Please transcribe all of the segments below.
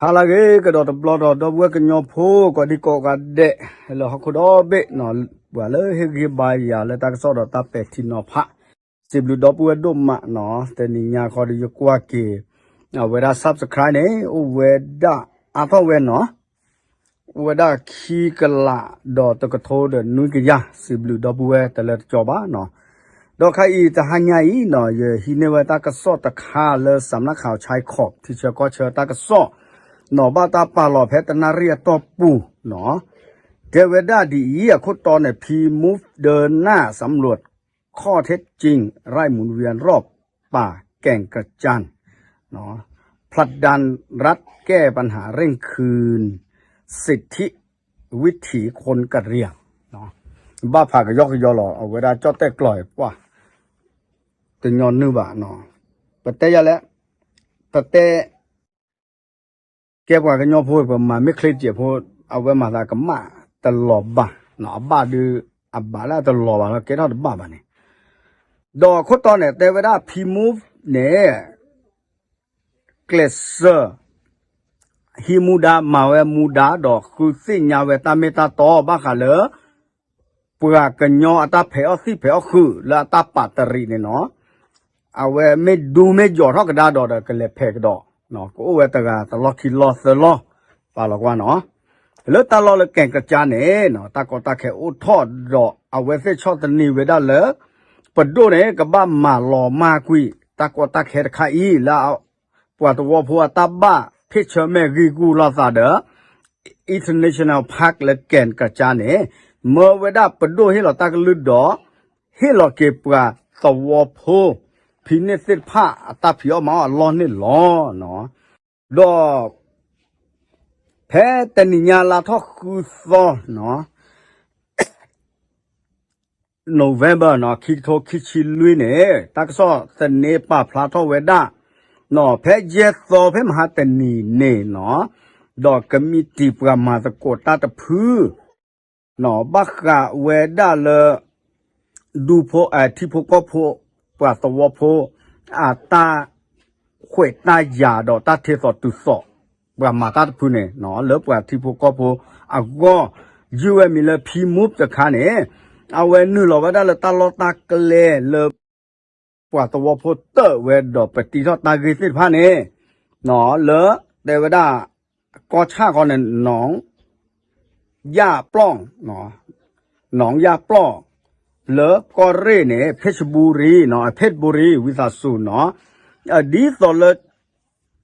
ဟါလၢအဂ့ၤ ကဒီးတဘျီဒီး ဒီပုၢ်ဝဲၢ်ကညီဖိ ကိးဒံကိးဂၤဒဲး လၢဟီၣ်ခိၣ်ဒီဘ့ၣ်နီၤ, ပှၤလၢဟ့ၣ်ဂံၢ်ဘါယၤလၢတၢ်ကစီၣ်ဒီးတၢ်ပဲာ်ထံနီၤဖး, စံးဘျုးဒီပုၢ်ဝဲၢ်ဒိၣ်မးနီၤ, တနံၤညါခီဒီးယကွၢ်က့ၤ အဝဲဒၣ် subscribe န့ၣ် အိၣ်ဝဲဒၣ်အါထီၣ်ဝဲနီၤ အိၣ်ဝဲဒၣ်ခံကလးဒီးတကထိဒီးနွံကယၤ စံးဘျုးဒီပုၢ်ဝဲၢ်တလၢတကၠီဘၣ်နီၤ. ဒီးခဲအံၤတဟါညါအံၤနီၤ ယဟံးန့ၢ်ဝဲတၢ်ကစီၣ်တခါလၢ စၣ်နၣ်ခးအီၤ ဆဲခီး ထံဆၢကီၢ်ဆၢတၢ်ကစီၣ်နီၤ ဘၣ်တၢ်ပာ်လီၤဖဲတနၣ်ရံၣ်အတီၢ်ပူၤနီၤ တဲဝဲဒၣ်ဒ်အံၤ အခိၣ်တီန့ၣ် ဖံမူ ဒၢနၣ် စမ်းรวจ ข้อเท็จจริง ไร่หมุนเวียนรอบป่าแก่งกระจาน ผลักดันรัฐแก้ปัญหาเร่งคืนสิทธิวิถีคนกะเหรี่ยง ဘၣ်ဖးကယီကယီလီၤ အဝဲဒၣ်ကၠီၣ်တဲၣ်ကျီၤပှၢ် တညီနုၢ်ဘၣ်နီၤ ပတဲယၤလဲၣ် ပတဲ ကဲပှၤကညီဖိ ပမၤမ့ၢ်ချ့တစဲးဖိ အဝဲမၤသးကမၣ်တလီၤဘၣ်နီၤ အဘၣ်ဒုး အဘၣ်လၢအတလီၤဘၣ်လီၤ ကဲထီၣ်တဘၣ်ဘၣ်န့ၣ် ဒီးအခိၣ်တီန့ၣ် တဲဝဲဒၣ်ဖံမူန့ၣ် ကျဲးစၢး ဟံးမူဒါ မၤဝဲမူဒါ ဒီးဃုသ့ၣ်ညါဝဲတၢ်မ့ၢ်တၢ်တီ ဘၣ်ဃးလၢ ပှၤကညီအတၢ်ဖံးအီၣ်သံၣ်ဖံးအီၣ်ဃုာ်လၢအတၢ်ပာ်တရံးန့ၣ်နီၤ, အဝဲမ့ၢ်ဒူမ့ၢ်ယီၤထီၣ်ကဒါဒီးဒီးကလဲၤဖဲးကဒီး, ကအိၣ်ဝဲတဂၤတလီၢ်ခံလီၢ်သၢလီၢ်, ပာ်လီၤကွၢ်နီၤ, လၢတၢ်လီၢ်လၢကဲၣ်ကစၢ်န့ၣ် တၢ်ကီတၢ်ခဲအိၣ်ထီၣ်ဒီးအဝဲသ့ၣ်ဆီၣ်သနံးဝဲဒၣ်လၢ ပဒိၣ်န့ၣ် ကဘၣ်မၤလီၤမၢ်ကွံာ် တၢ်ကီတၢ်ခဲတခါအံၤလၢ ပှၤသဝီဖိအတၢ်ဘၣ်ဖ့ၣ်ဆၢမဲာ်ဂံၢ်ဂူၢ်လိာ်သးဒီး International Park လၢကဲၣ်ကစၢ်န့ၣ် မၢဝဲဒၣ်ပဒိၣ်ဟ့ၣ်လီၤတၢ်ကလုၢ်ဒီး ဟ့ၣ်လီၤက့ၤပှၤသဝီဖိ ဖံန့ၣ်သ့ၣ်တဖၣ်အတၢ်ဖံးအီၣ်မၤအီၣ်အလီၢ်န့ၣ်လီၤ. ဒီး ဖဲတနံၤညါလါထီၣ်ဃုသီနီၤ November နီၤ ခံကထိခံဆံလွံၢ်န့ၣ် တၢ်ကစီၣ်သန့ပာ်ဖျါထီၣ်ဝဲဒၣ်နီၤ ဖဲယဲၢ်သီဖဲမဟါတနံၤန့ၣ်နီၤ ဒီးကမံးတံာ်ပှၤမၤသကိးတၢ်တဖု နီၤ ဘၣ်ဃးဝဲဒၣ်လၢ ဒူဖိ ထံဖိကီၢ်ဖိ ပှၤသဝီဖိ အတၢ်ခွဲးတၢ်ယာ်ဒီးတၢ်ထ့သိးတုၤသိး ပှၤမၤတၢ်တဖုန့ၣ်နီၤ လၢပှၤထံဖိကီၢ်ဖိအဂီၢ် ယုၢ်ဝဲမံၤလၢ ဖံမူတခါန့ၣ် အဝဲနုာ်လီၤဝဲဒၣ်လၢတၢ်လီၢ်တၢ်ကျဲလၢ ပှၤသဝီဖိတၢၣ်ဝဲဒီးပတံထီၣ်တၢ်ဂ့ၢ်သ့ၣ်တဖၣ်န့ၣ် လၢတဲဝဲဒၣ် ကီၢ်ဆၣ်ဃီန့ၣ် နီၣ် ယၣ်ပျီၣ် နီၣ်ယၣ်ပျီၣ် လၢကီၢ်ရ့ၣ်န့ၣ် ဖ့ၣ်ဘူရံ နီၣ် ဖ့ၣ်ဘူရံ ဝံသးစူၤနီၣ် ဒ်သိးလၢ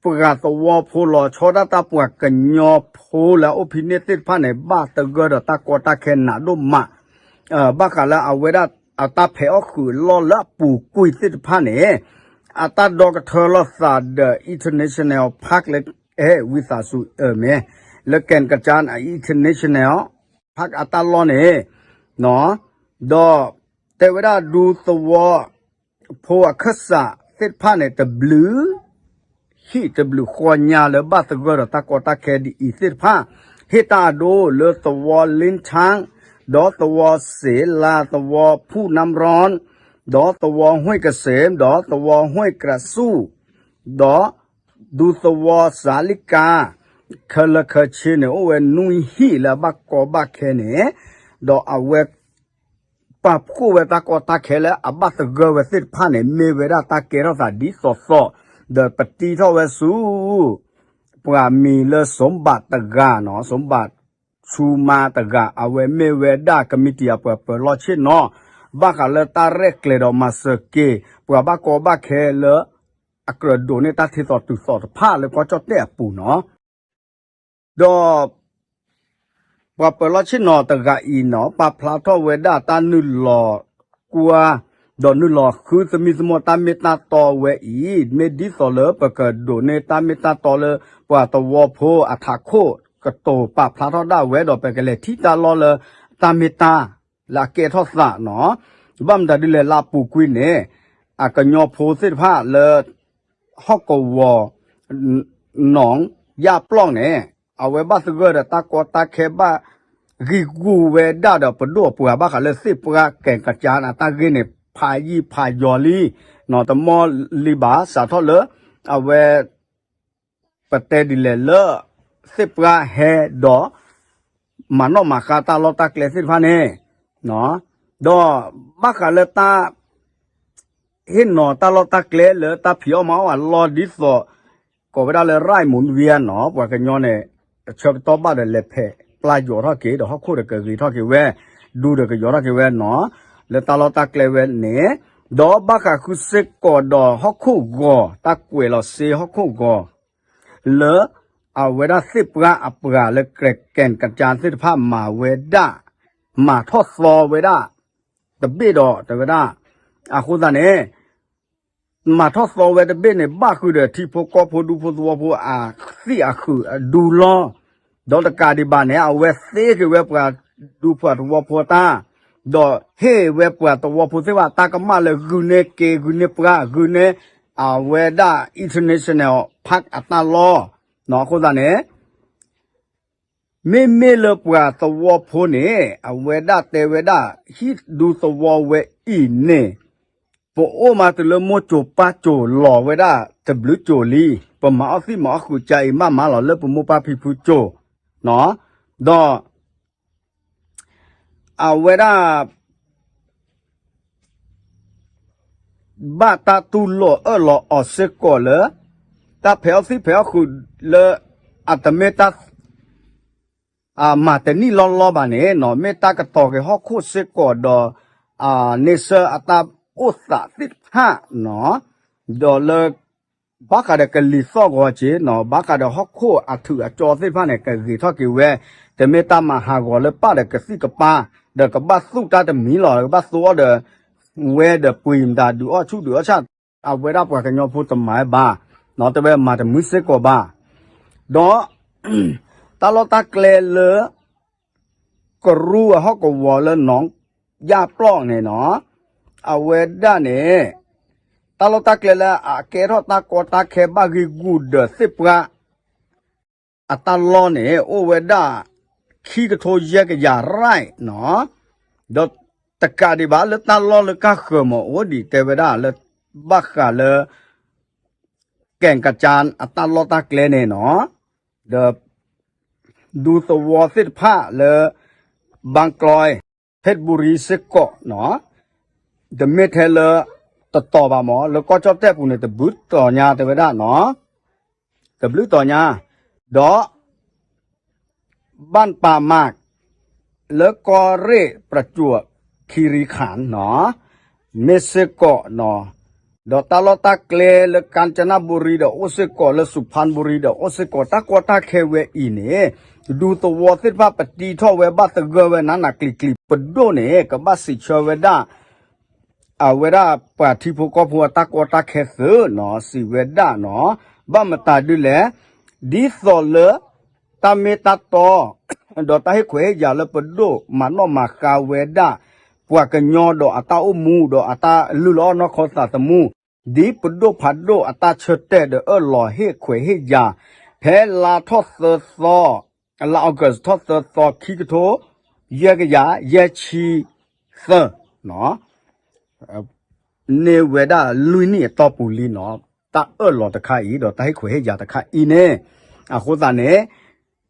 ပှၤသဝီဖိလီၤဆီဒၣ်တၢ်ပှၤကညီဖိလၢအအိၣ်ဖဲန့ၣ်သ့ၣ်တဖၣ်န့ၣ် ဘၣ်သဂၢၢ်ဒီးတၢ်ကီတၢ်ခဲနးဒိၣ်မး ဘၣ်ဃးလၢအဝဲဒၣ်အတၢ်ဖံးအီၣ်ဃုာ်လီၢ်လၢအပူၤကွံာ်သ့ၣ်တဖၣ်န့ၣ် အတၢ်ဒီကထၢလိာ်သးဒီး International Park လၢ အဲ ဝံသးစူၤအၢၣ်မဲ လၢကဲၣ်ကစၢ် International Park အတၢ်လီၢ်န့ၣ် ဒီးတဲဝဲဒၣ်ဒူသဝီဖိအခၢၣ်စးသ့ၣ်တဖၣ်န့ၣ် တဘျုး ဟံၣ်တဘျုးဃီညါလၢဘၣ်သဂၢၢ်ဒီးတၢ်ကီတၢ်ခဲဒ်အံၤသ့ၣ်တဖၣ် ဟ့ၣ်တၢ်အဒိလၢသဝီလ့ၣ်ထၣ် ဒီးသဝီစ့လး သဝီဖူၣ်နၣ်ရီၣ် ဒီးသဝီဟွ့ၣ်ကစ့ၣ် ဒီးသဝီဟွ့ၣ်ကြးဆူၣ် ဒီး ဒူသဝီစၤလံကါ ခဲလၢာ်ခဲဆ့န့ၣ် အိၣ်ဝဲနွံဟံၣ်လၢအဘၣ်ကီဘၣ်ခဲန့ၣ် ဒီးအဝဲ ပာ်ဖှိၣ်ဝဲတၢ်ကီတၢ်ခဲလၢအဘၣ်သဂၢၢ်ဝဲသ့ၣ်တဖၣ်န့ၣ် မ့ၢ်ဝဲဒၣ်တၢ်ကဲထီၣ်သးဒ်သိးသိး ဒီးပတံထီၣ်ဝဲဆူ ပှၤမံၤလၢ စူဘးတဂၤနီၤ စူဘးဆူမါတဂၤ အဝဲမ့ၢ်ဝဲဒၣ်ကမံးတံာ်အပှၤပၢၤလီၢ်ဆ့ၣ်နီၤ ဘၣ်ဃးလၢတၢ်ရဲၣ်ကျဲၤဒီးမၤစၢၤက့ၤ ပှၤဘၣ်ကီဘၣ်ခဲလၢ အကြၢးဒိးန့ၢ်တၢ်ထ့သိးတုၤသိးတဖၣ်လၢကီၢ်ကၠီၣ်တဲၣ်အပူၤနီၤ ဒီး ပှၤပၢၤလီၢ်ဆ့ၣ်နီၤတဂၤအံၤနီၤ ပာ်ဖျါထီၣ်ဝဲဒၣ်တၢ်နုာ်လီၤကွၢ် ဒီးနုာ်လီၤဃုသမံသမိးတၢ်မ့ၢ်တၢ်တီဝဲအံၤ မ့ၢ်ဒ်သိးလၢပကဒိးန့ၢ်တၢ်မ့ၢ်တၢ်တီလၢ ပှၤသဝီဖိအထးခိၣ်ကတိၤပာ်ဖျါထီၣ်ဒၣ်ဝဲဒီး ပကလဲၤထံၣ်တၢ်လီၢ်လၢတၢ်မ့ၢ်တၢ်လၢအကဲထီၣ်သးနီၤ ဘၣ်မတၤဒ်လဲၣ်လၢအပူၤကွံာ်န့ၣ် အကညီဖိသ့ၣ်တဖၣ်လၢ ဟီၣ်ကဝီၤ နီၣ်ယၣ်ပျီၣ်န့ၣ် အဝဲဘၣ်သဂၢၢ်ဒီးတၢ်ကီတၢ်ခဲဘၣ် ဂံၢ်ဂူာ်ဝဲဒၣ်ဒီးပဒိၣ်အပှၤဘၣ်ဃးလၢသ့ၣ်ပှၢ်ကဲၣ်ကစၢ်န့ၣ် တၢ်ဂ့ၢ်န့ၣ် ဖးယံာ်ဖးယီၤလံ နီၣ်တမီၢ်လံဘၣ် စးထီၣ်လၢ အဝဲ ပတဲဒ်လဲၣ်လၢ သ့ၣ်ပှၢ်ဟဲဒီး မၤနီၣ်မၤဃါတၢ်လီၢ်တၢ်ကျဲသ့ၣ်တဖၣ်န့ၣ်, ဒီးဘၣ်ဃးလၢတၢ် ဟ့ၣ်နီၤတၢ်လီၢ်တၢ်ကျဲလၢတၢ်ဖံးအီၣ်မၤအီၣ်အလီၢ်ဒ်သိး ကိးဝဲဒၣ်လၢ right movement နီၤ, ပှၤကညီန့ၣ် တဆၢကတီၢ်ဘၣ်ဒီးလဲၤဖဲးပျၢ်ယီၤထီၣ်က့ၤ ဒီးဟီၣ်ခိၣ်ဒီးကဂ့ၤထီၣ်က့ၤဝဲ, ဒူဒီးကယီၤထီၣ်က့ၤဝဲနီၤ, လၢတၢ်လီၢ်တၢ်ကျဲဝဲန့ၣ်, ဒီးဘၣ်ဃးဃုစ့ၢ်ကီးဒီးဟီၣ်ခိၣ်ဂီၤ တၢ်ကွဲးလီၤစ့ဟီၣ်ခိၣ်ဂီၤ လၢ အဝဲဒၣ်သ့ၣ်ပှၢ်အပှၤလၢ ကဲၣ်ကၠၣ်သ့ၣ်တဖၣ်မၤဝဲဒၣ်, မၤထီၣ်သီဝဲဒၣ် တဘ့ၣ်ဒီးတဲဝဲဒၣ်, အဃိသတးန့ၣ် မၤထီၣ်သီဝဲတဘ့ၣ်န့ၣ် ဘၣ်ဃုာ်ဒီးထံဖိကီၢ်ဖိဒူဖိသဝီဖိအသံၣ်အဃုာ်အဒူလီၤ, ဒီးတကးဒံးဘၣ်န့ၣ် အဝဲသ့က့ၤဝဲပှၤဒူဖိသဝီဖိတၢ် ဒီးဟ့ၣ်ဝဲပှၤသဝီဖိသ့ၣ်တဖၣ်တၢ်ကမၣ်လၢဂုာ်န့ၢ်က့ၤ ဂုာ်န့ၢ်ပှၤ ဂုာ်န့ၢ် အဝဲဒၣ် international park အတၢ်လီၢ်, အဃိသတးန့ၣ် မ့မ့ၢ်လၢပှၤသဝီဖိန့ၣ် အဝဲဒၣ်တဲဝဲဒၣ် ဟံၣ်ဒူသဝီဝဲအံၤန့ၣ် ပအိၣ်မးတုၤလၢမိၢ်စိၤပၢ်စိၤလီၤဝဲဒၣ်တဘျုးစိၤလံ, ပမၤအီၣ်သံၣ်မၤအီၣ်ဃုာ်ကါအံၤမးမးလီၤ လၢပမိၢ်ပၢ်ဖံဖုစိၤ, ဒီး အဝဲဒၣ် ဘၣ်တၢ်တူၢ်လိာ်အၢၣ်လီၤအီၤစ့ၢ်ကီးလၢ တၢ်ဖဲးအီၣ်သံၣ်ဖဲးအီၣ်ဃုာ်လၢ အတမ့ၢ်တၢ် မၤတနံၣ်လီၢ်လီၢ်ဘၣ်န့ၣ်နီၤ, မ့ၢ်တၢ်ကတီၤက့ၤဟီၣ်ခိၣ်စ့ၢ်ကီးဒီး န့ဆၢၣ်အတၢ်အိၣ်သးသ့ၣ်တဖၣ်နီၤ, ဒီးလၢ ဘၣ်ဃးဒီးကလံၤသီၣ်ဂီၤက့ၤနီၤ, ဘၣ်ဃးဒီးဟီၣ်ခိၣ်အထုးအကၠီသ့ၣ်တဖၣ်န့ၣ် ကဂ့ၤထီၣ်က့ၤဝဲ, တမ့ၢ်တၢ်မၤဟးဂီၤလၢပၢ်ဒီးကသံၣ်ကပၤ, ဒီးကဘၣ်သူၣ်တၢ်တမံၤလီၤ, ကဘၣ်သူအီၤဒီး ဝဲဒီးပှ့ၤမတၤဒုးအီၣ်ဆူၣ်ဒုးအီၣ်ဆၣ်, အဝဲဒၣ်ပှၤကညီဖိတမၤဝဲဘၣ်, တဝဲမၤတမုာ်စ့ၢ်ကီးဘၣ်, ဒီး တၢ်လီၢ်တၢ်ကျဲလၢ ကရူၢ်အဟီၣ်ကဝီၤလၢနီၢ်ယၣ်ပျီၣ်န့ၣ်နီၤ, အဝဲဒၣ်န့ၣ် တၢ်လီၢ်တၢ်ကျဲလၢအကဲထီၣ်တၢ်ကီတၢ်ခဲဘၣ်ဂ့ၢ်ဂူာ်ဒီးသ့ၣ်ပှၢ် အတၢ်လီၢ်န့ၣ် အိၣ်ဝဲဒၣ် ခံကထိယဲၢ်ကယၤ right နီၤ, ဒီးတကးဒံးဘၣ်လၢတၢ်လီၢ်လၢကၢ်ဃၢၤမ့ၢ်အိၣ်ဒံးတဲဝဲဒၣ်လၢ ဘၣ်ဃးလၢ ကဲၣ်ကၠၣ်အတၢ်လီၢ်တၢ်ကျဲန့ၣ်နီၤ, ဒီး ဒူသဝီသ့ၣ်တဖၣ်လၢ ဘၣ်ကျီ, ဖ့ၣ်ဘူရံစ့ၢ်ကီးနီၤ, တမ့ၢ်ထဲလၢ တတီၤဘၣ်မ့ၢ် လၢကီၢ်ကၠီၣ်တဲၣ်ပူၤန့ၣ် တဘျုးတီၤညါတဲဝဲဒၣ်နီၤ, တဘျုးတီၤညါ, ဒီး ဘၣ်ပာ်မး လၢကီၢ်ရ့ၣ် ပြၢၤကၠိၣ် ခံရံခၣ်နီၤ, မ့ၢ်စ့ၢ်ကီးနီၤ, ဒီးတၢ်လီၢ်တၢ်ကျဲလၢ ကၣ်စနဘူရံဒီးအိၣ်စ့ၢ်ကီး လၢစူၤဖၣ်ဘူရံဒီးအိၣ်စ့ၢ်ကီး တၢ်ကီတၢ်ခဲဝဲအံၤန့ၣ် ဒူသဝီသ့ၣ်တဖၣ်ပတံထီၣ်ဝဲဘၣ်သဂၢၢ်ဝဲနးနးကျံၤကျံၤ ပဒိၣ်န့ၣ် ကဘၣ်စံးဆၢဝဲဒၣ် အဝဲဒၣ်ပှၤထံဖိကီၢ်ဖိအတၢ်ကီတၢ်ခဲသုးနီၤ စံးဝဲဒၣ်နီၤ, ဘၣ်မတၤဒ်လဲၣ်, ဒ်သိးလၢ တၢ်မ့ၢ်တၢ်တီ ဒီးတၢ်ဟ့ၣ်ခွဲးဟ့ၣ်ယာ်လၢပဒိၣ်မၤနီၣ်မၤဃါဝဲဒၣ် ပှၤကညီဒီးအတၢ်အိၣ်မူဒီးအတၢ်လုၢ်လီၤအီၣ်နီၢ်ခီသးသမူ, ဒ်ပဒိၣ်ဖးဒိၣ်အတၢ်ဆၢတဲာ်ဒီးအၢၣ်လီၤဟ့ၣ်ခွဲးဟ့ၣ်ယာ်, ဖဲလါထီၣ်သၢသီ လါ August ထီၣ်သၢသီ ခံကထိ ယဲၢ်ကယၤ ယဲၢ်ဆံသၢ န့ၢ်ဝဲဒၣ်လွံၢ်နံၣ်အတီၢ်ပူၤလံနီၤ, တၢ်အၢၣ်လီၤတခါအံၤ ဒီးတၢ်ဟ့ၣ်ခွဲးဟ့ၣ်ယာ်တခါအံၤန့ၣ်, အဃိသတးန့ၣ်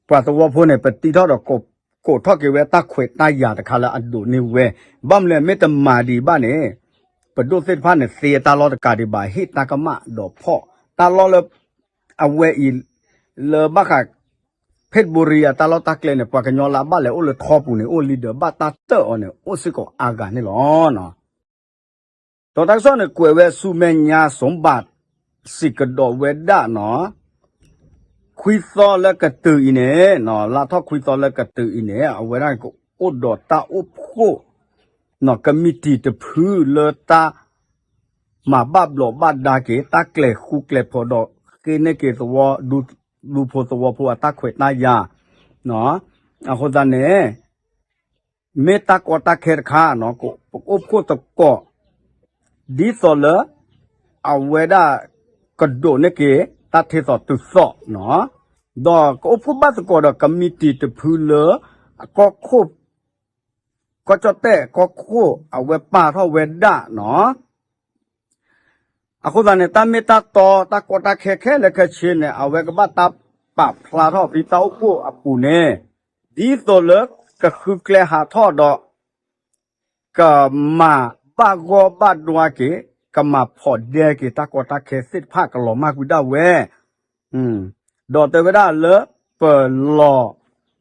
ပှၤသဝီဖိန့ၣ် ပတံထီၣ်ဒီး ကိးထီၣ်က့ၤဝဲတၢ်ခွဲးတၢ်ယာ်တခါလၢအဒိးန့ၢ်ဝဲ, ဘၣ်မနုၤလဲၣ် မ့ၢ်တမၤဒံးဘၣ်န့ၣ် ပဒိၣ်သ့ၣ်တဖၣ်န့ၣ် သ့အတၢ်လီၢ်တကးဒံးဘၣ် ဟ့ၣ်တၢ်ကမၣ်ဒီးဖီၣ်တၢ်လီၢ်လၢ အဝဲအံၤ လၢဘၣ်ဃး ဖ့ၣ်ဘူရံအတၢ်လီၢ်တၢ်ကျဲန့ၣ် ပှၤကညီလၢအဘၣ်လဲၤအိၣ်လၢထီပူၤန့ၣ် အိၣ်လံဒီးဘၣ်တၢ်တၢၣ်အီၤန့ၣ် အိၣ်စ့ၢ်ကီးအါဂၤန့ၣ်လီၤ. ဒီးတၢ်ကစီၣ်န့ၣ် ကွဲးဝဲဆူမဲာ်ညါ စီၤဘၣ် စံးကဒီးဝဲဒၣ်နီၤ, ခွံသီလၢကတုၤအံၤန့ၣ်, လါထီၣ်ခွံသီလၢကတုၤအံၤန့ၣ် အဝဲဒၣ်ကအိၣ်ဒီးတၢ်အိၣ်ဖှိၣ် ကမံးတံာ်တဖုလၢတၢ် မၤဘၣ်ဘျီးဘၣ်ဒါက့ၤ တၢ်ကျဲၤဃူကျဲၤဖိးဒီး ဃ့န့ၢ်က့ၤသဝီ ဒူဖိသဝီဖိအတၢ်ခွဲးတၢ်ယာ်, အဃိသတးန့ၣ် မ့ၢ်တၢ်ကီတၢ်ခဲတခါနီၤ ပအိၣ်ဖှိၣ်သကိး ဒ်သိးလၢ အဝဲဒၣ်ကဒိးန့ၢ်က့ၤ တၢ်ထဲသိးတုၤသိးနီၤ, ဒီးကအိၣ်ဖှိၣ်ဘၣ်သကိးဒီးကမံးတံာ်တဖုလၢ အကီၢ်ခိၣ် ကီၢ်ကၠီၣ်တဲၣ်ကီၢ်ခိၣ် အဝဲပာ်ထီၣ်ဝဲဒၣ်နီၤ. အဃိသတးန့ၣ် တၢ်မ့ၢ်တၢ်တီ တၢ်ကီတၢ်ခဲခဲလၢာ်ခဲဆ့န့ၣ် အဝဲကဘၣ်တၢ် ပာ်ဖျါထီၣ်ဖဲတၢ်အိၣ်ဖှိၣ်အပူၤန့ၣ် ဒ်သိးလၢကဃုကျဲဟးထီၣ်ဒီး ကမၤဘၣ်ဂီၢ်ဘၣ်ဒွါက့ၤ, ကမၤဖီၣ်ဒဲက့ၤတၢ်ကီတၢ်ခဲသ့ၣ်တဖၣ် ကလီၤမၢ်ကွံာ်ဒၣ်ဝဲ, ဒီးတဲဝဲဒၣ်လၢပလီၤ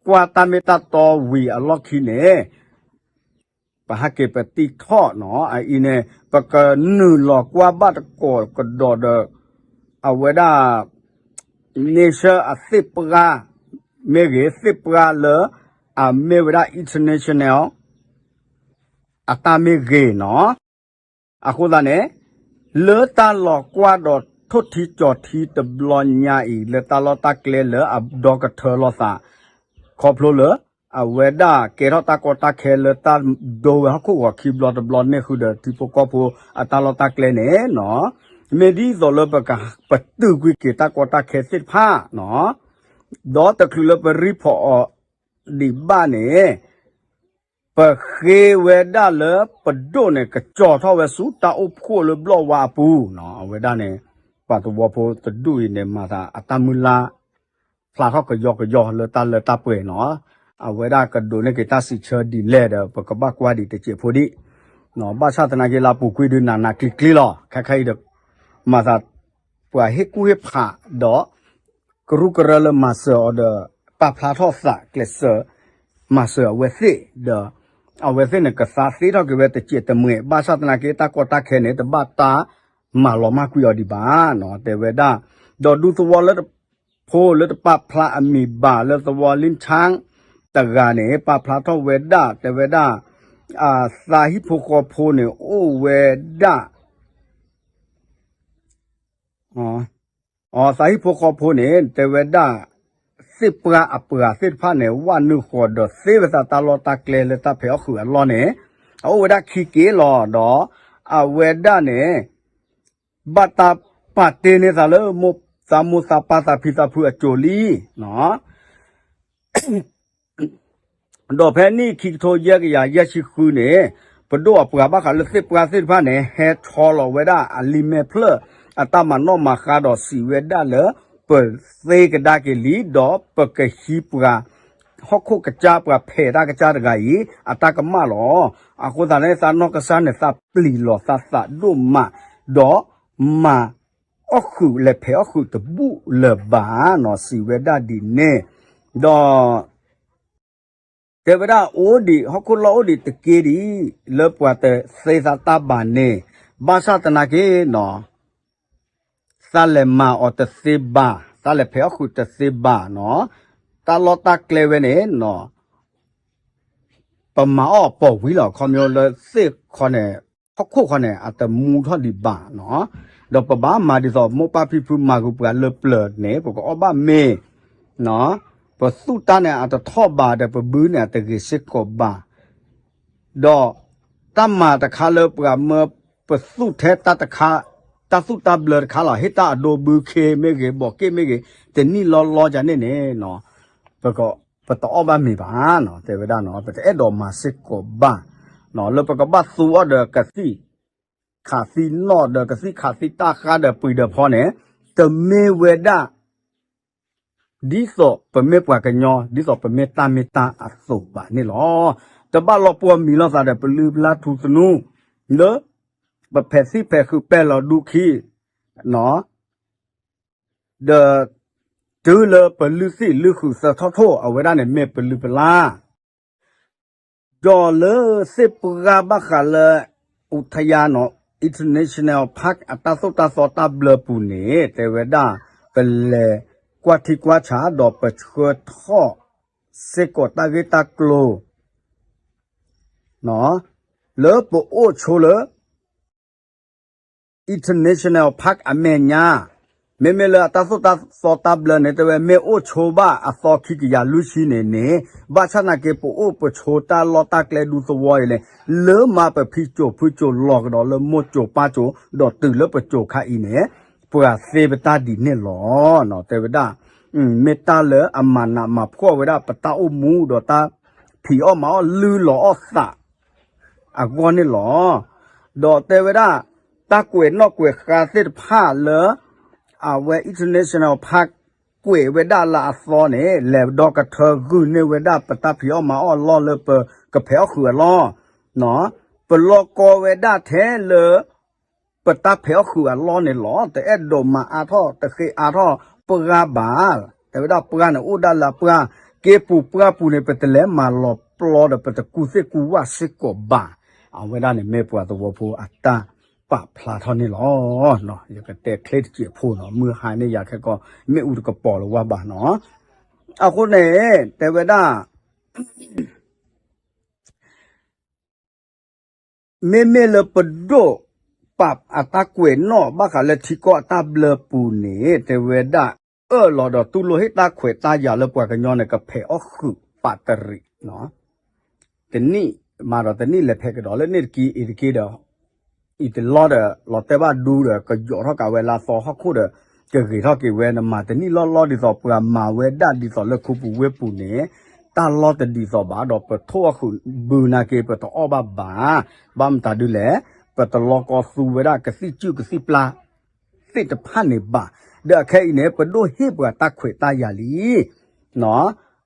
ကွၢ်တၢ်မ့ၢ်တၢ်တီဝံၤအလီၢ်ခံန့ၣ် ပဟဲက့ၤပတံထီၣ်နီၤ, အအံၤန့ၣ် ပကနုာ်လီၤကွၢ်ဘၣ်တကိးကဒီးဒီး အဝဲဒၣ် nation အသ့ၣ်ပှၢ်မ့ၢ်ဂ့ၤ, သ့ၣ်ပှၢ်လၢအမ့ၢ်ဝဲဒၣ် international အတၢ်မ့ၢ်ဂ့ၤနီၤ. အဃိသတးန့ၣ် လၢတၢ်လီၤကွၢ်ဒီးထိၣ်ထံကၠီၤထံတဘျီညါအံၤ လၢတၢ်လီၢ်တၢ်ကျဲလၢအဒီကထၢလိာ်သး ခီဖျိလၢ အဝဲဒၣ်ကဲထီၣ်တၢ်ကီတၢ်ခဲလၢတၢ်ဒိဝဲဟီၣ်ခိၣ်ဂီၤခံဘျီတဘျီန့ၣ်ဃုာ်ဒီးထံဖိကီၢ်ဖိအတၢ်လီၢ်တၢ်ကျဲန့ၣ်နီၤ, မ့ၢ်ဒ်သိးလၢပက ပတုာ်ကွံာ်က့ၤတၢ်ကီတၢ်ခဲသ့ၣ်တဖၣ်နီၤ, ဒီးတချုးလၢပရံဖီၣ်အီၤဒံးဘၣ်န့ၣ် ပဃ့ဝဲဒၣ်လၢပဒိၣ်န့ၣ် ကကၠီၣ်ထီၣ်ဝဲဆူတၢ်အိၣ်ဖှိၣ်လၢဘျီၣ်ဝါအပူၤနီၤ, အဝဲဒၣ်န့ၣ် ပှၤသဝီဖိတဒူၣ်အံၤန့ၣ် မၤသးအတၢ်မုၢ်လၢ် ဖျါထီၣ်ကယီကယီလၢတၢ်လၢတၢ်ပှဲၤနီၤ, အဝဲဒၣ်ကဒိးန့ၢ်က့ၤတၢ်စံးဆၢဒ်လဲၣ်ဒီး ပကဘၣ်ကွၢ်ဒံးတစဲးဖိဒံး, ဘၣ်ဆၣ်သနာ်က့လၢအပူၤကွံာ်ဒုးနးနးကျံၤကျံၤလီၤ, ခဲခါအံၤဒီး မၤသး ပှၤဟ့ၣ်ကူၣ်ဟ့ၣ်ဖးဒီး ကရူၢ်ကရၢလၢမၤစၢၤအီၤဒီး ပာ်ဖျါထီၣ်သးကျဲးစၢး မၤစၢၤအဝဲသ့ၣ်ဒီး အဝဲသ့ၣ်န့ၣ် ကသါသ့ထီၣ်က့ၤဝဲတစဲးတမှဲၤ, ဘၣ်ဆၣ်သနာ်က့ တၢ်ကီတၢ်ခဲန့ၣ် တဘၣ်တၢ်မၤလီၤမၢ်ကွံာ်အီၤဒံးဘၣ်နီၤ, တဲဝဲဒၣ်, ဒီးဒူသဝီလၢတဖိလၢတပာ်ဖျါအမံၤဘၣ်လၢသဝီလံၣ်ဆၣ်တဂၤန့ၣ် ပာ်ဖျါထီၣ်ဝဲဒၣ် တဲဝဲဒၣ် သးဟံၣ်ဖိဃီဖိန့ၣ် အိၣ်ဝဲဒၣ် သးဟံၣ်ဖိဃီဖိန့ၣ် တဲဝဲဒၣ် သ့ၣ်ပှၢ်အပှၤသ့ၣ်တဖၣ်န့ၣ် ဝဲနုာ်ဃီၤဒီးသ့ဝဲသးတၢ်လီၢ်တၢ်ကျဲလၢတၢ်ဖံးအီၣ်ဃုာ်အလီၢ်န့ၣ် အအိၣ်ဝဲဒၣ်ခံက့ၢ်လီၤ. ဒီးအဝဲဒၣ်န့ၣ် ဘၣ်တၢ်ပာ်တ့ၢ်န့ၢ်သးလၢ မိၢ်သးမိၢ်သးပၢ်သးဖံသးဖုအစိၤလံ ဒီးဖဲနံၣ်ခံကထိယဲၢ်ကယၤယဲၢ်ဆံဃုန့ၣ် ပဒိၣ်အပှၤဘၣ်ဃးလၢသ့ၣ်ပှၢ်သ့ၣ်တဖၣ်န့ၣ် ဟဲဆီလီၤဝဲဒၣ်အလံာ်မဲာ်ဖျၢၣ် အတၢ်မၤနီၣ်မၤဃါဒီးစံးဝဲဒၣ်လၢ ပသ့ကဒါက့ၤလံ ဒီးပကဟံးပှၤ ဟီၣ်ခိၣ်ကစၢ်ပှၤဖဲးတၢ်ကစၢ်တဂၤအံၤ အတၢ်ကမၣ်လီၤ. အဃိသတးန့ၣ် သးနီၢ်ကစၢ်န့ၣ် သးပျံၤလီၤသးသးဒိၣ်မး ဒီးမၤ အီၣ်ဃုာ်လဲၤဖဲးအီၣ်ဃုာ်တဘူၣ်လၢၤဘၣ်နီၤ စံးဝဲဒၣ်ဒ်န့ၣ်, ဒီး တဲဝဲဒၣ်အိၣ်ဒံး ဟီၣ်ခိၣ်လီၢ်အိၣ်ဒံးတက့ၢ်ဒံး လၢပှၤတသ့သးတၢ်ဘၣ်န့ၣ်, ဘၣ်ဆၣ်သနာ်က့နီၤ သးလဲၤမၤအီၤတသ့ဘၣ်, သးလဲၤဖဲးအီၣ်ဃုာ်တသ့ဘၣ်နီၤ, တၢ်လီၢ်တၢ်ကျဲဝဲန့ၣ်နီၤ ပမၤအီၣ်ပိာ်ဝံၤလီၤ ခီဖျိလၢသ့ၣ်ခီန့ၣ် ဟီၣ်ခိၣ်ခီန့ၣ် အတမူထီၣ်ဒံးဘၣ်နီၤ, ဒီးပဘၣ်မၤဒ်သိးမိၢ်ပၢ်ဖံဖုမၤဂုာ်ပှၤလၢပျၢၤန့ၣ် ပကအီၣ်ဘၣ်မ့ၤ ပသူၣ်တၢ်န့ၣ်အတထီၣ်ဘၣ်ဒီး ပဘုန့ၣ်အတဂ့ၤစ့ၢ်ကီးဘၣ်, ဒီးတၢ်မၤတခါလၢပှၤမၢပသူၣ်ထဲတၢ်တခါ, တၢ်သူၣ်တၢ်ဘျၢတခါလီၤ, ဟ့ၣ်တၢ်အဒိဘုခ့မ့ၢ်ဂ့ၤ ဘီးက့ၣ်မ့ၢ်ဂ့ၤ တနံၣ်လီၤလီၤကန့ၣ်န့ၣ်နီၤ ပတအီၣ်ဘၣ်မ့ၤဘၣ်နီၤ, တဲဝဲဒၣ်နီၤ ပတအဲၣ်ဒိးမၤစ့ၢ်ကီးဘၣ်နီၤ, လၢပကဘၣ်သူအီၤဒီးကသံၣ် ခးသံနီၣ်ဒီးကသံၣ်ခးသံတၢ်ဃါဒီးပှံၤဒီးဖီန့ၣ် တမ့ၢ်ဝဲဒၣ် ဒ်သိးပမ့ၢ်ပှၤကညီ ဒ်သိးပမ့ၢ်တၢ်မ့ၢ်တၢ်အသိးဘၣ်န့ၣ်လီၤ. တဘၣ်လီၤပှီၢ်မံၤလိာ်သးဒီးပလုၢ်ပလၢ်ထူသနူ လၢ ပဖဲးသံၣ်ဖဲးဃုာ်ပဲာ်လီၤဒူခံ ဒီးတုၤလၢပလုၢ်သံၣ်လုၢ်ဃုာ်သၢထီၣ်ထိၣ် အဝဲဒၣ်န့ၣ်မ့ၢ်ပလုၢ်ပလၢ် ဒီးလၢသ့ၣ်ပှၢ်ဘၣ်ဃးလၢ အူထယါနီၤ International Park အတၢ်သိၣ်တၢ်သီတၢ်ဘျၢပူၤန့ၣ် တဲဝဲဒၣ် ပလဲၤကွၢ်ထံကွၢ်ဆးဒီးပဆှၢထီၣ်စ့ၢ်ကီးတၢ်ဂ့ၢ်တၢ်ကျိၤ လၢပအိၣ်ဆိလၢ International Park အမဲာ်ညါ, မ့မ့ၢ်လၢအတၢ်သိၣ်တၢ်သီတၢ်ဘျၢန့ၣ် တဲဝဲမ့ၢ်အိၣ်ဆိဘၣ်အသီခံကယၤလွံၢ်ဆံန့ၣ်န့ၣ်, ဘၣ်ဆၣ်သနာ်က့ ပအိၣ်ပဆိတၢ်လီၢ်တၢ်ကျဲဒူသဝီအံၤန့ၣ် လၢမၤပဖံကၠိာ်ဖုကၠိာ်လီၤကဒီးလၢမိၢ်ကၠိာ်ပၢ်ကၠိာ် ဒီးတုၤလၢပကၠိာ်ခါအံၤန့ၣ် ပှၤသ့ပတၢ်ဒ်န့ၣ်လီၤ. တဲဝဲဒၣ် မ့ၢ်တၢ်လၢအမၤနးမၤဖှီၣ်ဝဲဒၣ်ပတၢ်အိၣ်မူဒီးတၢ်ဖံးအီၣ်မၤအီၣ်လုၢ်လီၤအီၣ်သးအဂီၢ်န့ၣ်လီၤ. ဒီးတဲဝဲဒၣ် တၢ်ကွဲးနီၣ်ကွဲးဃါသ့ၣ်တဖၣ်လၢ အဝဲ International Park ပတၢ်ကွဲးဝဲဒၣ်လၢအသီန့ၣ် လဲၤဒီကထၢဂုာ်န့ၢ်ဝဲဒၣ်ပတၢ်ဖံးအီၣ်မၤအီၣ်အလီၢ်လၢပကဖံးအီၣ်ဃုာ်အလီၢ်, ပလီၢ်ကီဝဲဒၣ်ထဲလၢ ပတၢ်ဖံးအီၣ်ဃုာ်အလီၢ်န့ၣ်လီၤ. တအဲၣ်ဒိးမၤအါထီၣ် တဃ့အါထီၣ်ပှၢ်ဘၣ်. တဲဝဲဒၣ်ပှၢ်န့ၣ်အိၣ်ဒၣ်လၢအပှၢ်, က့ပူၤပှၢ်ပူၤန့ၣ် ပတလဲၤမၤလီၤပျီဒီး ပတကူၣ်သ့ၣ်ကူၣ်ဝၣ်စ့ၢ်ကီးဘၣ်. အဝဲဒၣ်န့ၣ်မ့ၢ်ပှၤသဝီဖိအတၢ်ပာ်ဖျါထီၣ်န့ၣ်လီၤ. ယကတဲချ့တစဲးဖိနီၤ, မုၢ်ဟါန့ၣ်ယၤခဲကီး မ့ၣ်အူတကပီၤလၢၤဝဲဘၣ်နီၤ. အဃိန့ၣ် တဲဝဲဒၣ် မ့မ့ၢ်လၢပဒိၣ်ပာ်အတၢ်ကွဲးနီၣ်ဘၣ်ဃးလၢထံကီၢ်အတၢ်ဘျၢပူၤန့ၣ် တဲဝဲဒၣ် အၢၣ်လီၤဒီးတူၢ်လိာ်ဟ့ၣ်တၢ်ခွဲးတၢ်ယာ်လၢပှၤကညီန့ၣ် ကဖံးအီၣ်ဃုာ်ပာ်တရံးနီၤ. တနံၣ်မၤဒီးတနံၣ်လဲၤဖဲကဒီးလၢန့ၣ်တက့ၢ်အံၤတက့ၢ်ဒီး အံၤတလီၢ်ဒီး လီၤတဲာ်ဘၣ်ဒူဒီး ကယိးထီၣ်ကးဝဲလၢအသီဟီၣ်ခိၣ်ဒီး ကဂ့ၤထီၣ်က့ၤဝဲ နမၤတနံၣ်လီၢ်လီၢ်ဒ်သိးပှၤမၤဝဲဒၣ်ဒ်သိးလၢခူပူၤဝ့ၢ်ပူၤန့ၣ် တၢ်လီၢ်တဒ်သိးဘၣ် ဒီးပထိၣ်အီၣ်ဃုာ်ဘုနာ်က့ ပတအီၣ်ဘၣ်ဘၣ်. ဘၣ်မတၤဒ်လဲၣ်, ပတလီၢ်ကီသူဝဲဒၣ်ကသံၣ်စုၣ်ကသံၣ်ပျၢ် သ့ၣ်တဖၣ်န့ၣ်ဘၣ်. ဒီးအခဲအံၤန့ၣ် ပဒိၣ်ဟ့ၣ်ပှၤတၢ်ခွဲးတၢ်ယာ်လံ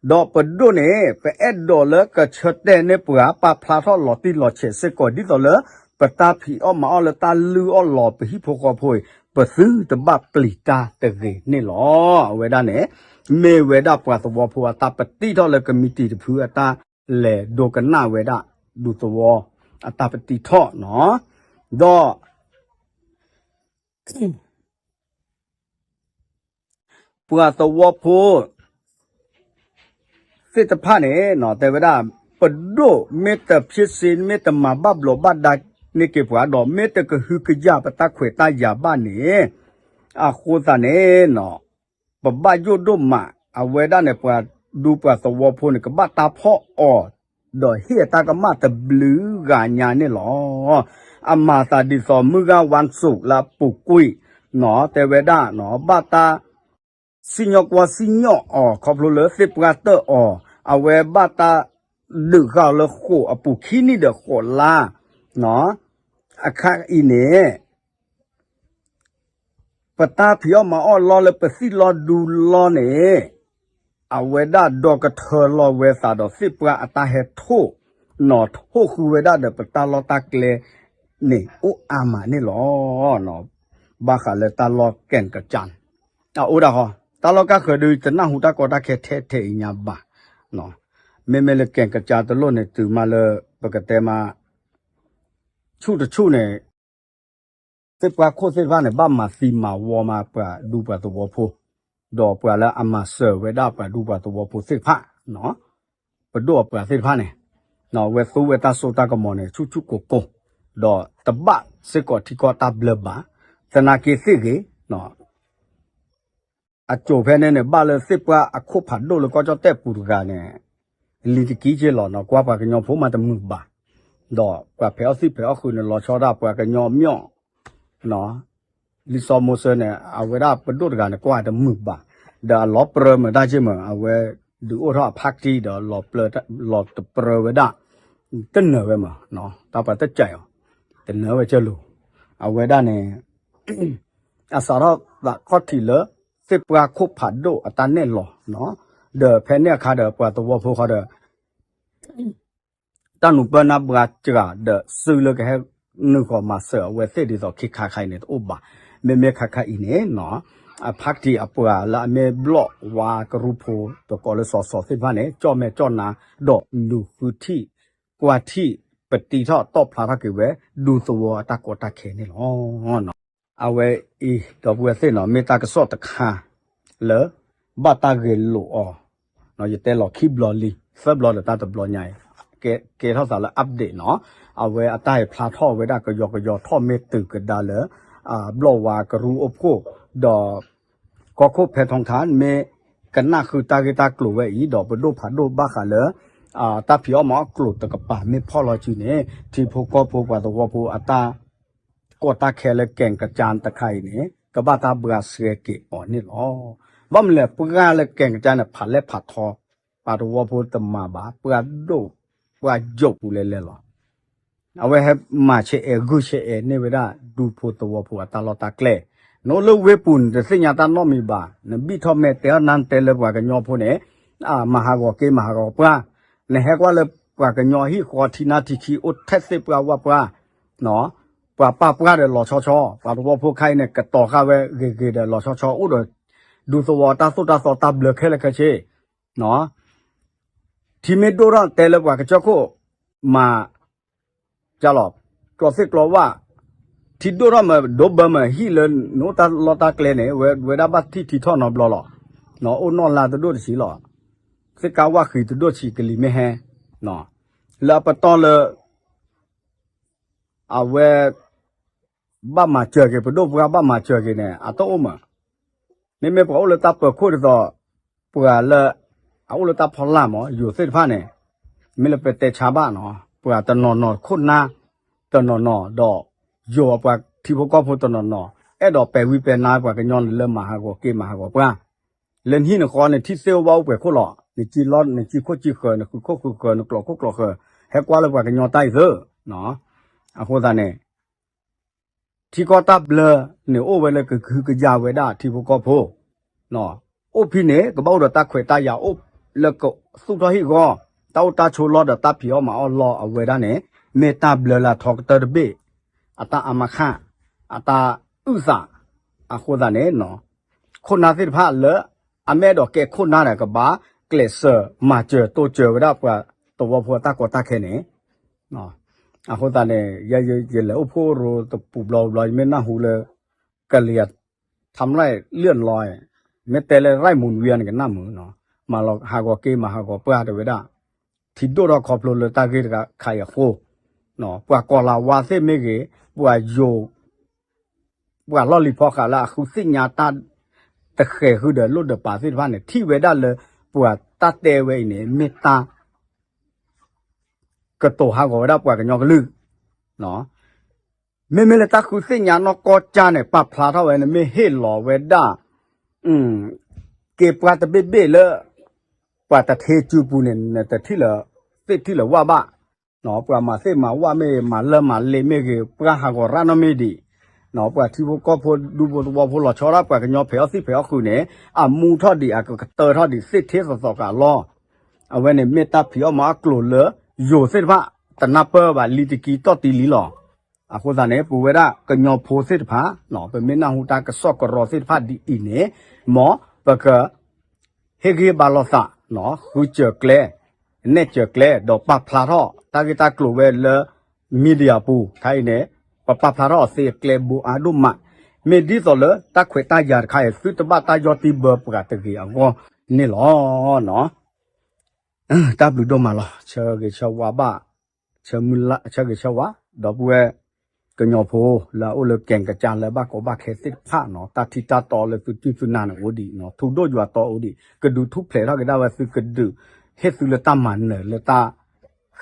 ဒီးပဒိၣ်န့ၣ် ပအဲၣ်ဒိးလၢကဆၢတဲာ်န့ၢ်ပှၤ ပာ်ဖျါထီၣ်လီၤတံၢ်လီၤဆဲးစ့ၢ်ကီး ဒ်သိးလၢ ပတၢ်ဖံးအီၣ်မၤအီၣ်လၢတၢ်လုၢ်အီၣ်လီၤပဟံၣ်ဖိဃီဖိအံၤ ပသုတဘၣ်ပျံၤတၢ်တဂ့ၤန့ၣ်လီၤ. အဝဲဒၣ်န့ၣ် မ့ၢ်ဝဲဒၣ်ပှၤသဝီဖိအတၢ်ပတံၢ်ထီၣ်လၢကမံးတံာ်တဖုအတၢ်လဲၤဒိကနၣ်ဝဲဒၣ် ဒူသဝီအတၢ်ပတံၢ်ထီၣ်နီၤ. ဒီး ပှၤသဝီဖိသ့ၣ်တဖၣ်န့ၣ် တဲဝဲဒၣ် ပဒိၣ်မ့ၢ်တဖံးစ့ မ့ၢ်တမၤဘၣ်ဘျီးဘၣ်ဒါန့ၢ်က့ၤပှၤဒီး မ့ၢ်တကဟုကယာ်ပတၢ်ခွဲးတၢ်ယာ်ဘၣ်န့ၣ် အဃိသတးန့ၣ် ပဘၣ်ယိၣ်ဒိၣ်မး အဝဲဒၣ်န့ၣ် ပှၤဒူပှၤသဝီဖိန့ၣ် ကဘၣ်တၢ်ဖီၣ်အီၤ ဒီးဟ့ၣ်အတၢ်ကမၣ်တဘျုးဂၤညါန့ၣ်လီၤ. အမၤသးဒ်သိးမုၢ်ဂၢ်ဝါစိးလၢအပူၤကွံာ်နီၤ တဲဝဲဒၣ်နီၤ ဘၣ်တၢ်စံၣ်ညီၣ်ကွီၢ်စံၣ်ညီၣ်အီၤ ခီဖျိလၢသ့ၣ်ပှၢ်တၢၣ်အီၤ အဝဲဘၣ်တၢ်ဒုးဃာ်အီၤလၢဃိာ်အပူၤခံနံၣ်ဒီးဃိးလါ အခါအံၤန့ၣ် ပတၢ်ဖံးအီၣ်မၤအီၣ်လီၢ်လၢပသံၣ်လီၢ်ဒူလီၢ်န့ၣ် အဝဲဒၣ်ဒီကထၢလီၤဝဲသးဒီးသ့ၣ်ပှၢ်အတၢ်ဟဲထိၣ် နီၤထိၣ်ဃုာ်ဝဲဒၣ်ဒီးပတၢ်လီၢ်တၢ်ကျဲန့ၣ် အိၣ်အါမးန့ၣ်လီၤ. ဘၣ်ဃးလၢတၢ်လီၢ်ကဲၣ်ကစၢ် အအိၣ်ဒၣ်ဃီ တၢ်လီၢ်ကၢ်ဃၢၤဒုး တနၢ်ဟူတၢ်ကီတၢ်ခဲထဲထဲအံၤညါဘၣ်. မ့မ့ၢ်လၢကဲၣ်ကစၢ်တလိၣ်န့ၣ် တုၤမးလၢ ပကတဲမး ဆူၣ်တဆူၣ်န့ၣ် သ့ၣ်ပှၢ်ခိၣ်သ့ၣ်တဖၣ်န့ၣ် ဘၣ်မၤသံမၤဝီမးပှၤဒူပှၤသဝီဖိ, ဒီးပှၤလၢအမၤစၢၤဝဲဒၣ်ပှၤဒူပှၤသဝီဖိသ့ၣ်တဖၣ်, ပဒိၣ်အပှၤသ့ၣ်တဖၣ်န့ၣ်, ဝဲသူဝဲတၢ်စိတၢ်ကမီၤန့ၣ် ဆူၣ်ဆူၣ်ကိၢ်ကိၢ်, ဒီးတဘၣ်စ့ၢ်ကီးထံကီၢ်တၢ်ဘျၢဘၣ်, သနာ်က့သ့ၣ်ဂ့ၤ အစိၤဖဲန့ၣ်န့ၣ် ဘၣ်လၢသ့ၣ်ပှၢ်အခိၣ်ဖးဒိၣ်လၢကီၢ်ကၠီၣ်တဲၣ်ပူၤတဂၤန့ၣ် လံတကံက့လီၤနီၤ, ကွၢ်ပှၤကညီဖိမးတမုာ်ဘၣ်, ဒီးပှၤဖဲးအီၣ်သံၣ်ဖဲးအီၣ်ဃုာ်န့ၣ် လီၤဆီဒၣ်ပှၤကညီအမျိာ်, လံာ်စီၤမိၤၡ့န့ၣ် အဝဲဒၣ်ပဒိၣ်တဂၤန့ၣ် ကွၢ်တမုာ်ဘၣ်, ဒီးအလီၤပြၢမုာ်တၢ်က့မး အဝဲဒုးအိၣ်ထီၣ်အဖးတံၢ်ဒီး လီၤတပြၢဝဲဒၣ်, တနၢၤဝဲမး, တၢ်ပှၤတကးအီၤ, တနၢၤဝဲကၢၢ်လိၤ, အဝဲဒၣ်န့ၣ် အစးထီၣ်သးခီၣ်ထံးလၢ သ့ၣ်ပှၢ်ခိၣ်ဖးဒိၣ်အတၢ်နဲၣ်လီၤ, ဒီးဖဲန့ၣ်အခါဒီး ပှၤသဝီဖိဃီဒီး တၢ်နူၤပၢၢ်နၢ်ဘှါစှၤဒီး စုလၢကဟဲနုာ်ဃီၤမၤစၢၤအဝဲသ့ၣ်ဒ်သိးခဲခါခါအံၤန့ၣ်တအိၣ်ဘၣ်, မ့မ့ၢ်ခါခါအံၤန့ၣ် အဖးတံၢ်အပှၤလၢအမ့ၢ်ဘျီၣ်ဝါကရူၢ်ဖိ တကိးလၢစီၤစီၤသ့ၣ်တဖၣ်န့ၣ် ကၠီၣ်မဲာ်ကၠီၣ်နါ ဒီးလူၤဃုထံၣ် ကွၢ်ထံၣ် ပတံထီၣ်တီၣ်ဖျါထီၣ်က့ၤဝဲ ဒူသဝီအတၢ်ကီတၢ်ခဲန့ၣ်လီၤ. အဝဲအံၤ ဒီပုၢ်ဝဲၢ်သ့ၣ်နီၤ မ့ၢ်တၢ်ကစီၣ်တခါလၢ ဘၣ်တၢ်ဂဲၤလိာ်အီၤ, ယတဲလီၤခံဘျီလံ, သၢဘျီဒီးတၢ်တဘျီညါအံၤ, ကဲထီၣ်သးလၢ update နီၤ, အဝဲအတၢ်ဟဲဖျါထီၣ်ဝဲဒၣ်ကယီကယီထီၣ်မ့ၢ်တုၤကဒါလၢ ဘျီၣ်ဝါကရူၢ်အိၣ်ဖှိၣ်, ဒီး ကီၢ်ခိၣ်ဖဲထီခါ မ့ၢ်ကနၣ်ဃုတၢ်ဂ့ၢ်တၢ်ကျိၤဝဲအံၤ ဒီးပဒိၣ်ဖးဒိၣ်ဘၣ်ဃးလၢ တၢ်ဖံးအီၣ်မၤအီၣ်ကျိၤတကပၤမ့ၢ်ဖီၣ်လီၤစုန့ၣ် ထံဖိကီၢ်ဖိပှၤသဝီဖိအတၢ် ကီၢ်တၢ်ခဲလၢကဲၣ်ကစၢ်တခါအံၤန့ၣ် ကဘၣ်တၢ်ဘှါဆှဲက့ၤအီၤန့ၣ်လီၤ. ဘၣ်မနုၤလဲၣ် ပှၢ်လၢကဲၣ်ကစၢ်န့ၣ် ဖးလဲၢ်ဖးထီ ပှၤသဝီဖိတမၤဘၣ်, ပှၤဒိၣ် ပှၤယိာ်ပူၤလဲၤလဲၤလီၤ. အဝဲဟဲမၤဆဲးအဲၣ်ဂုာ်ဆဲးအဲၣ်န့ၢ်ဝဲဒၣ် ဒူဖိသဝီဖိအတၢ်လီၢ်တၢ်ကျဲ နအိၣ်လၢဝ့ၢ်ပူၤ နတသ့ၣ်ညါတၢ်နီတမံၤဘၣ်. နဘံၣ်ထီၣ်မဲာ်တဲအီၣ်နါ နတဲလၢပှၤကညီဖိန့ၣ် မၤဟးဂီၤက့ၤ မၤဟးဂီၤပှၢ်, နဟဲကွၢ်လၢပှၤကညီဟံၣ်ဃီထံနါထံခံ အိၣ်ထဲသ့ၣ်ပှၢ်ဝၣ်ပှၢ်, ပှၤပာ်ပှၢ်ဒီးလီၤဆီဆီ, ပှၤသဝီဖိခါအံၤန့ၣ် ကတီၤဃာ်ဝဲဂ့ၤဂ့ၤဒီးလီၤဆီဆီ အိၣ်ဒီး ဒူသဝီတၢ်သိၣ်တၢ်သီတၢ်ဘျၢခဲလၢာ်ခဲဆ့ ထံမ့ၢ်ဒိၣ်ထီၣ်တဲလၢပှၤကစၢၢ်ခိၣ် မၤ ကလီၤ, ကျီသ့ၣ်ကျီဝၣ်, ထံဒိၣ်ထီၣ်မး ဒိဘၢမးဟံၣ်လၢနအိၣ်တၢ်လီၢ်တၢ်ကျဲန့ၣ် ဝဲဒၣ်ဘၣ်ထံၣ်ထံထီၣ်နီတဘျီလီၤ. အိၣ်နီၢ်လါတဒိၣ်တဆံးလီၤ. သ့ၣ်ကါဝၣ်ဃံးတဒိၣ်ဆံးကလံၤမ့ၢ်ဟဲ, လၢအပတီၢ်လၢ အဝဲ ဘၣ်မၤစၢၤက့ၤ ပဒိၣ်ပှၢ်ဘၣ်မၤစၢၤက့ၤန့ၣ် အတအိၣ်မး. မ့မ့ၢ်ပှၤအိၣ်လၢတၢ်ပၢၤခိၣ်ဒ်သိး ပှၤလၢ အအိၣ်လၢတၢ်ဖီလာ်မး ယိၤသ့ၣ်တဖၣ်န့ၣ် မ့ၢ်လၢပတဲဆါဘၣ်နီၤ ပှၤတနီၤနီၤခိၣ်နၢ် တနီၤနီၤဒီး ယိၤအပှၤထံဖိကီၢ်ဖိတနီၤနီၤ အဲၣ်ဒိးပဲာ်ဝံပဲာ်နါပှၤကညီလၢမၤဟးဂီၤက့ၤမၤဟးဂီၤပှၢ် လၢနဟံၣ်နဃီန့ၣ် ထံၣ်သ့ၣ်အိၣ်ဘၣ်အိၣ်ပှဲၤခိၣ်လီၤ. နကံလီ နကံခိၣ်ကံဃၢၤ နဃုခိၣ်ဃုဃၢၤ နကျိးခိၣ်ကျိးဃၢၤ ဟဲကွၢ်လၢပှၤကညီတၢ်အံၤသ့. အဃိသတးန့ၣ် ထံကီၢ်တၢ်ဘျၢန့ၣ်အိၣ်ဝဲလၢကဟုကယာ်ဝဲဒၣ်ထံဖိကီၢ်ဖိ, အိၣ်ဖဲန့ၣ် ကဘၣ်အိၣ်ဒီးတၢ်ခွဲးတၢ်ယာ်အိၣ်လၢကသူၣ်ထီၣ်ဟံၣ်ဂီၢ်, တၢ်အိၣ်တၢ်ဆိးလီၢ်ဒီးတၢ်ဖံးအီၣ်မၤအီၣ်လီၢ်အဝဲဒၣ်န့ၣ် မ့ၢ်တၢ်ဘျၢလၢအထီကတၢၢ်တဘ့ၣ်, အတၢ်အါမးခး, အတၢ်အုၣ်သး, အဃိသတးန့ၣ် ခိၣ်နၢ်သ့ၣ်တဖၣ်လၢ အမ့ၢ်အဲၣ်ဒိးကဲခိၣ်နၢ်ဒီးကဘၣ်ကျဲးစၢးမၤစၢၤတိစၢၤဝဲဒၣ်ပှၤသဝီဖိအတၢ်ကီတၢ်ခဲန့ၣ် အဃိသတးန့ၣ် ယဲယလဲၤအိၣ်ဖှိၣ်ရိတပူၤဘျီဘျီ ယမ့ၢ်နၢ်ဟူလၢ ကလံၤ ထါမရၢ်လၢအလီၤ, မ့ၢ်တဲလၢရၢ်မုၢ်နွံအံၤန့ၣ်ကနၣ်မုာ်နီၤ, မၤလီၤဟးဂီၤက့ၤမၤဟးဂီၤပှၢ်တဲဝဲဒၣ်, ထံဒိၣ်ထီၣ်ခီဖျိလၢတၢ်ဂ့ၢ်တခါအံၤအဃိ, ပှၤကီၤလၤဝါသ့ၣ်မ့ၢ်ဂ့ၤ, ပှၤယိၤ ပှၤလီၢ်လံၤဖီဃးလၢအဃုသ့ၣ်ညါတၢ်တဃဲၤဃုာ်ဒီးလိၣ်ဒီးပာ်သ့ၣ်တဖၣ်န့ၣ် ထံၣ်ဝဲဒၣ်လၢပှၤတၢ်တဲဝဲအံၤန့ၣ် မ့ၢ်တၢ် ကတိၤဟးဂီၤဝဲဒၣ်ပှၤကညီကလုာ်, မ့မ့ၢ်လၢတၢ်ဃုသ့ၣ်ညါနီၢ်ကီၢ်ကၢ်န့ၣ် ပာ်ဖျါထီၣ်ဝဲန့ၣ်မ့ၢ်ဟ့ၣ်လီၤဝဲဒၣ် က့ၤပှၢ်တဘ့ၣ်ဘ့ၣ်လၢ ပှၤတထ့စုပူၤန့ၣ် နတထံၣ်လၢ သ့ၣ်ထံၣ်လၢဝၣ်ဘၣ်, ပှၤမၤသ့ၣ်မၤဝၣ်မ့ၢ်ဂ့ၤ မၤလၢမၤလ့မ့ၢ်ဂ့ၤ ပှၤဟးဂီၤရၣ်နီတမံၤဒံး, ပှၤထံဖိကီၢ်ဖိဒူဖိသဝီဖိလီၤဆီဒၣ်ပှၤကညီဖံးအီၣ်သံၣ်ဖံးအီၣ်ဃုာ်န့ၣ် အမူထီၣ်ဒံး အကကတၢၢ်ထီၣ်ဒံး သ့ၣ်ထ့သီသီက့ၤအလီၢ်, အဝဲန့ၣ်မ့ၢ်တၢ်ဖံးအီၣ်မၤအီၣ်ကျိၤလၢ ယိၤသ့ၣ်တဖၣ် တနၢ်ပၢၢ်ဘၣ်လံတကံတီၢ်တံလံလီၤ. အဃိသတးန့ၣ် ပဝဲဒၣ်ကညီဖိသ့ၣ်တဖၣ် ပမ့ၢ်နၢ်ဟူတၢ်ကစီၣ်ကရီသ့ၣ်တဖၣ်ဒ်အံၤန့ၣ် မ်ပက ဟ့ၣ်ဂံၢ်ဘါလိာ်သး, ဃုစၢၤကျဲ, နဲၣ်စၢၤကျဲ ဒီးပာ်ဖျါထီၣ်တၢ်ဂ့ၢ်တၢ်ကျိၤဝဲလၢ media ပူၤ ခါအံၤန့ၣ် ပပာ်ဖျါထီၣ်အီၤသ့အကျဲဘိးအါဒိၣ်မး, မ့ၢ်ဒ်သိးလၢတၢ်ခွဲးတၢ်ယာ်တခါအံၤ သုတဘၣ်တၢ်ယီၢ်တံၢ်ဘၢပှၤတဂ့ၤအဂီၢ်န့ၣ်လီၤ. တၢ်ဘျုးဒိၣ်မးလီၤ. ဆၢဂ့ၤဆၢဝါဘၣ်, ဆၢဂ့ၤဆၢဝါ, ဒီပုၢ်ဝဲၢ်ကညီဖိလၢအအိၣ်လၢကဲကစၢ်လၢဘၣ်ကီဘၣ်ခဲသ့ၣ်တဖၣ်နီၤ, တၢ်ထံတၢ်တီလၢသုစုသုနၤန့ၣ်အိၣ်ဒံး, ထူဒိၣ်ယွၤတီအိၣ်ဒံး, ကဒုးထူၣ်ဖျဲးထီၣ်က့ၤဒၣ်ဝဲသုကဒုး ဟ့ၣ်သုလၢတၢ်မၤနၢၤလၢတၢ်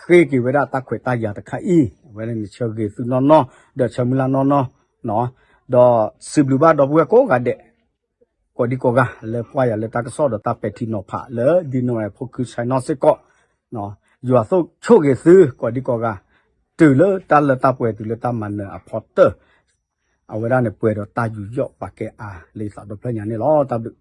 ဃ့က့ၤဝဲဒၣ်တၢ်ခွဲးတၢ်ယာ်တခါအံၤ, အဝဲန့ၣ်ဆၢဂ့ၤသုနီၢ်နီၢ်, ဒီးဆၢမုၢ်လၢ်နီၢ်နီၢ်, ဒီးစံးဘျုးဘၣ်ဒီပုၢ်ဝဲၢ်ကိးဂၤဒဲး ကိးဒံကိးဂၤ လၢကွၢ်ယၤလၢတၢ်ကစီၣ်ဒီးတၢ်ပဲာ်ထံနီၤဖးလၢ ဒ်နီၢ်ဝဲဖိခုဆဲနီၣ်စ့ၢ်ကီး, ယွၤသိၣ်ဆိၣ်ဂ့ၤသုကိးဒံကိးဂၤ, တုၤလၢတၢ်လၢတၢ်ပှဲၤ တုၤလၢတၢ်မၤနၢၤအဖီတၢၢ်, အဝဲဒၣ်န့ၣ်ပှဲၤဒီးတၢ်ယူးယီၣ်ပာ်ကဲအါလၢယသးဒီဖျၢၣ်ညါန့ၣ်လီၤ. တၢ်ဘျုး